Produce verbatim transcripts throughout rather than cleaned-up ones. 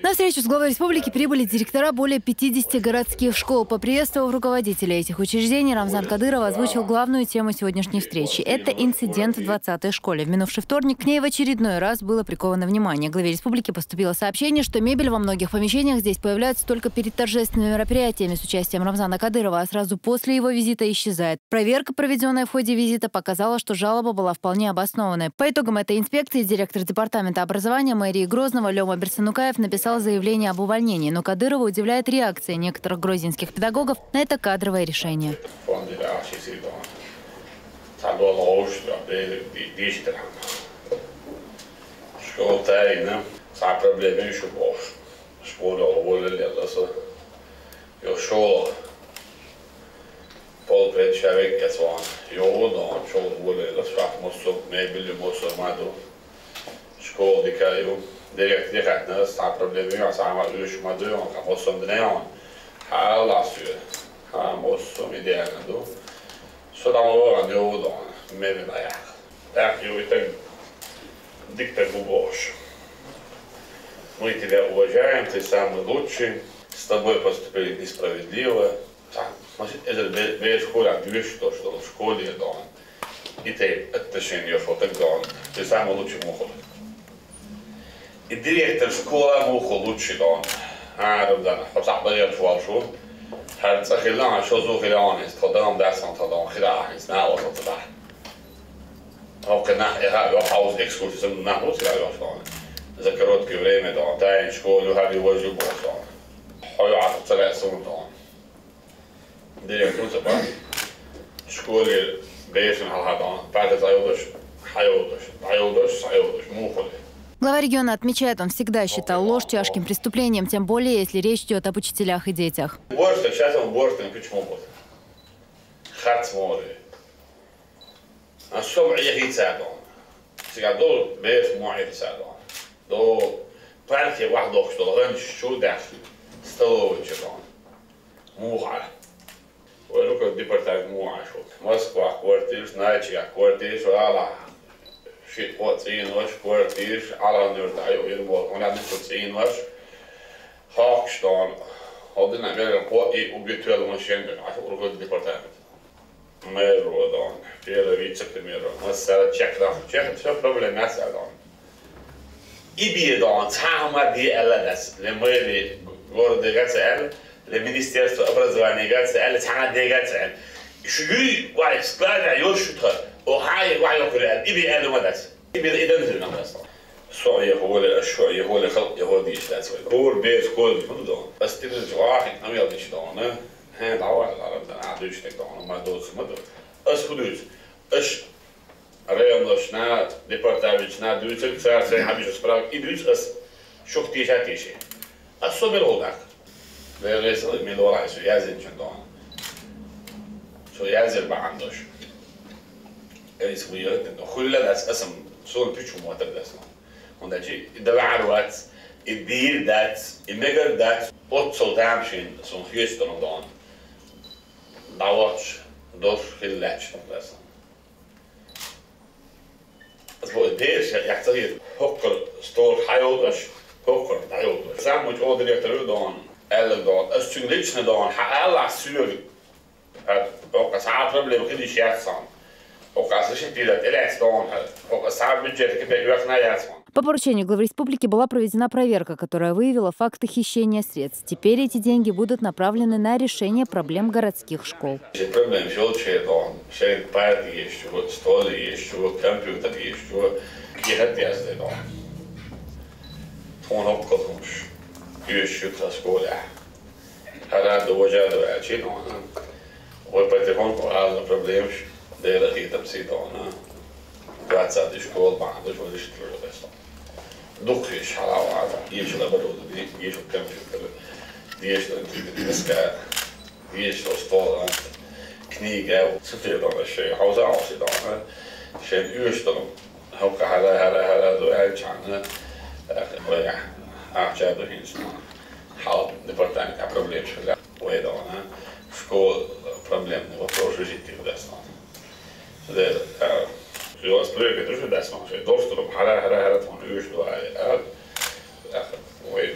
На встречу с главой республики прибыли директора более пятидесяти городских школ. Поприветствовав руководителей этих учреждений, Рамзан Кадыров озвучил главную тему сегодняшней встречи. Это инцидент в двадцатой школе. В минувший вторник к ней в очередной раз было приковано внимание. Главе республики поступило сообщение, что мебель во многих помещениях здесь появляется только перед торжественными мероприятиями с участием Рамзана Кадырова, а сразу после его визита исчезает. Проверка, проведенная в ходе визита, показала, что жалоба была вполне обоснованной. По итогам этой инспекции директор департамента образования мэрии Грозного Лёма Берсенукаев написал заявление об увольнении, но Кадырова удивляет реакция некоторых грузинских педагогов на это кадровое решение. Школа тайна, сама проблема ещё больше. Школа уволили, да, со. Ё школа. Пол пять человек эцван. Ё, да, школа уволили, да, шкаф мосо, мебель мосо маду. Школа дикаю. Директор хатна, сама проблема, сама уж маду, он, ка мосо днеон. Ха, ласю. Ха, мосо идеально, ду. Со там лоран, ё, да, мебель аяк. Так, и так, диктор Губош. Мы тебя уважаем, ты самый лучший. С тобой поступили несправедливо. Так, значит, это бе-, без школа, две что, что в школе, да. И ты отношения, что так, да. Ты самый лучший муху. И директор школы муху лучший, да. А, Рамзан, хотя бы я швал шо. Хар цахилан, шо зухилан, что там, да, сам там, хила, не знаю, вот это, да. Окей, на, я, я хаус экскурсия, сам на хаус, я, я, что. За короткое время, да, да, и школу, хаби возле босса. Хой, а, целая сумма, да. Директор, да. Школе, бейшн, ха, да, пятый, да, йодош, ха, йодош, да, йодош, ха, йодош, муху. Глава региона отмечает, он всегда считал ложь тяжким преступлением, тем более, если речь идет об учителях и детях. Борщ, так сейчас он борщ, так почему вот? Хат смотри. А что я хитса дом? Сега до без мой хитса дом. До парке вах дох, что раньше чудах столовый чудом. Муха. Ой, ну-ка, департамент муха шут. Москва квартирш, Нальчик квартирш, ала. Ши, вот, цин ваш квартирш, ала нюрта, ё, ирбол, он одни тут цин ваш. Хакштон. Один, наверное, по и убитвел машин, а ургод департамент. Мэр родон, первый вице-премьер, масса чек на чек, все проблемы с адон. И бедон, сама ди эладас, ле мэри города гацел, ле министерство образования гацел, сама ди гацел. Шуй, вай, склада, ёшута, о, хай, вай, окуля, и би эладас. И би эладас. Со я холе, а шо я холе, хал я ходи иштат свой. Гор без кол, ну да. Астирин жвахи, нам я диш дона. Хе, давай, ладно, да, а душ так дона, ма дос, ма дос. Ас худуш. Аш районлашна, департаментшна, дуйцек царцей, хабиш справ, и дуйц ас шух тиша тиши. Ас собер олдак. Вересал ми лора ису язин чун дон. Со язир баандош. Эрис вуйыртын, но хуйлла дас асам, сол пичу мотор дас. Онда чи, и давар вац, и дир дац, и мегар дац, от сол тамшин, сон хьестон дон. Давач, дош хиллач дас. Збой дерш, як цагит, хоккор стол хайолдаш, хоккор хайолдаш. Сам муч о директор дон, эл дон, ас чун лично дон, ха ала сюр. Окас а проблема кыдиш яцсан. Окас решить пилат, или ацтон, окас а бюджет кипек вахна яцсан. По поручению главы республики была проведена проверка, которая выявила факты хищения средств. Теперь эти деньги будут направлены на решение проблем городских школ. Проблем шел чедон, шейд парт есть, вот стол есть, вот компьютер есть, вот кихат яздедон. Тон окколуш, юш шута школа. Хара довожа до ачи дона. Ой, потихоньку алла проблемш, дера хитам си дона. Двадцать школ бандыш, вот иш трудно. Дух иш халава, иш оборудование, иш компьютер, иш доска, иш стол, книга, сутри дона, шей, хауза оси дона. Шей, юш дона. Хокка хара, хара, хара, до ай чана. Эх, ой, а, а, ча до хинс. Хал департамент, а проблем шуля. Ой, да, она. Школа проблемный вопрос, жить не даст. Да, а, всё, стройка тоже даст, он же доступ, хара, хара, хара, там, юш, два, а, эх, ой,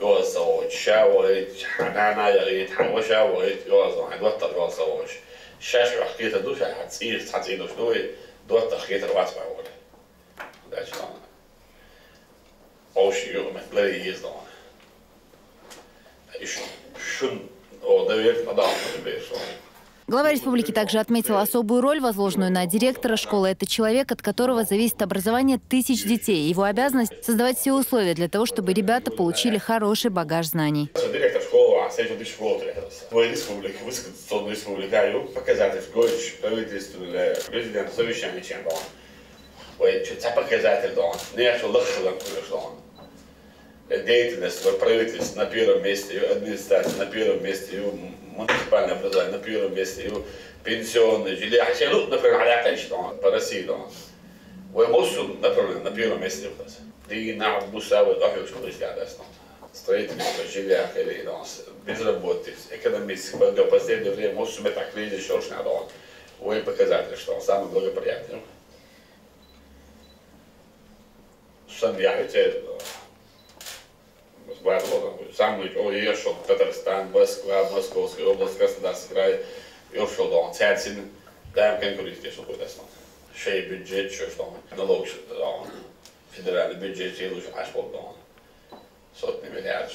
Йоаза ца воагӀаш, ша воагӀаш, хьа нана яхийта, хьа ваша воагӀаш, йоаза, хьа доттагӀа йоаза ца воагӀаш. Шаьш вахкита ду, ша хьа цӀийх, цхьа цӀий долуш ду вай, доттагӀа хетар вац вай волу. Дача ван. Овши юкъамет лари еза ван. Иш шун о доверие ма дал берш ван. Глава республики также отметил особую роль, возложенную на директора школы. Это человек, от которого зависит образование тысяч детей. Его обязанность — создавать все условия для того, чтобы ребята получили хороший багаж знаний. Со директор школы, а с этим ты школу требовался. Твоя республика, высказаться республика, показатель, гоч, правительство, президент, совещание, чем он. Вай чу ца показатель дон, не я что лахлан кулеш дон. Деятельность, вай правительство на первом месте, и администрация на первом месте, и муниципальное образование на первом месте, и пенсионное, жилье, а все, ну, например, а я, конечно, по России дон. Вай мусу, например, на первом месте у нас. Ты на буса, вай, как что здесь, да, да, что. Строительство жилья, или, дон, безработица, экономический, в последнее время мусу, мы так видели, что уж надо, дон. Вай показатель, что он самый благоприятный. Сан яхьуьйтер, база, самый, о, ешал Татарстан, Москва, Московская область, Краснодарский край, ешал дон, цаьрцин, даим конкуренция, что будет основной. Шей бюджет, что, что, налог, что, дон, федеральный бюджет, ей лучше аж вот дон. Сотни миллиард,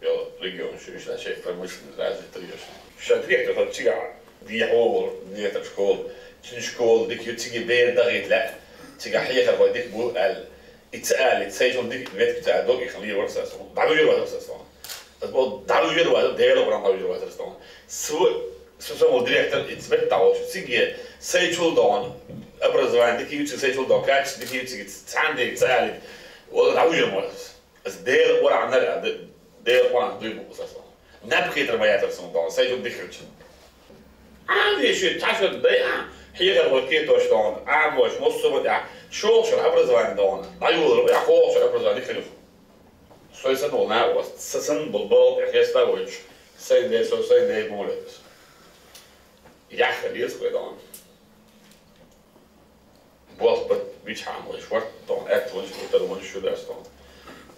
йо, регион, что, что, шей промышленность, развитый, что. Ша директор, вот, чига, дехьо, директор школ, цуьнан школа, дика ю цига бер дагӀийта лаьа, цига хьехар вай дика бу аьлла. И ца аьлла, и цайчун дика ветка ца дог, и хала вара сас. ДӀавижир вара сас. Ас бо, дӀавижир вара, Дела вара дӀавижир вара сас. Су, су саму директор, и цвет того, что цига, сайчул дон, образование, дика ю цига сайчул дон, качество, дика ю цига, цан дика ца аьлла, вала дӀавижир вара сас. Ас Дела вара анар, Дела вара дуй бу сас. Наб хетар ма ятар сан дон, сайчул дика хилча. Ам еши, цхьа шо дай, а, хьехар вара кетош дон, а, бош, муссу ма тӀа, шолгӀа шо образование дон, дӀаюлар, я холгӀа шо образование хилуш. Сой сан вол на, ас, са сан бол, бол, я хеста войч, сай де, со, сай де, молит. Яхха лес вай дон. Болх бат, вич хьан вай, шварт дон, эт вай, швартар вай, шу дас дон.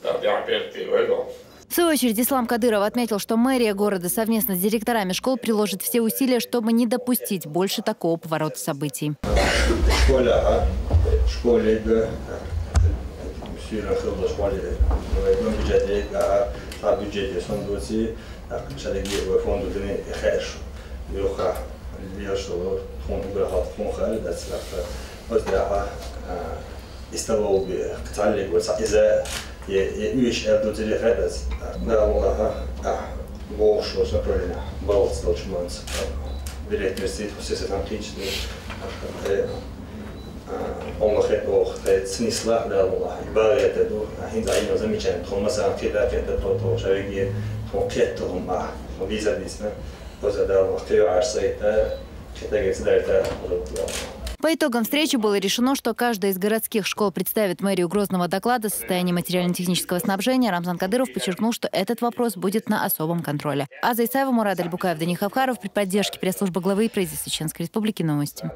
Да, я, перти вай дон. В свою очередь, Ислам Кадыров отметил, что мэрия города совместно с директорами школ приложит все усилия, чтобы не допустить больше такого поворота событий. Школа, а? Школе, да. Сира хилла школе. Бюджет, а? Та бюджет, сон доци. Шариги вай фонду дини хеш. Юха, леш, тхун угра хал, тхун хал, да, цаха. Оз да, а, исталол би, кцалли, вай са иза, е, е, уьш эр ду цили хай, да, да, вала, а, а, волш, вай са правильно, балц, долчманц. Директор сит, все се там кич, да, а, Олла хет ох, хет снесла, да, Аллах, и барета ду, а хин за имя замечание, тхо маса кеда, кеда, то, то, шавиги, тхо кет, тхо ма, тхо виза дисна, поза, да, Аллах, кева аш сайта, кеда, гет, да, это, вот, да. По итогам встречи было решено, что каждая из городских школ представит мэрию Грозного доклад о состоянии материально-технического снабжения. Рамзан Кадыров подчеркнул, что этот вопрос будет на особом контроле. Аза Исаева, Мурад Альбукаев, Дани Хавхаров, при поддержке пресс-службы главы и правительства Чеченской Республики. Новости.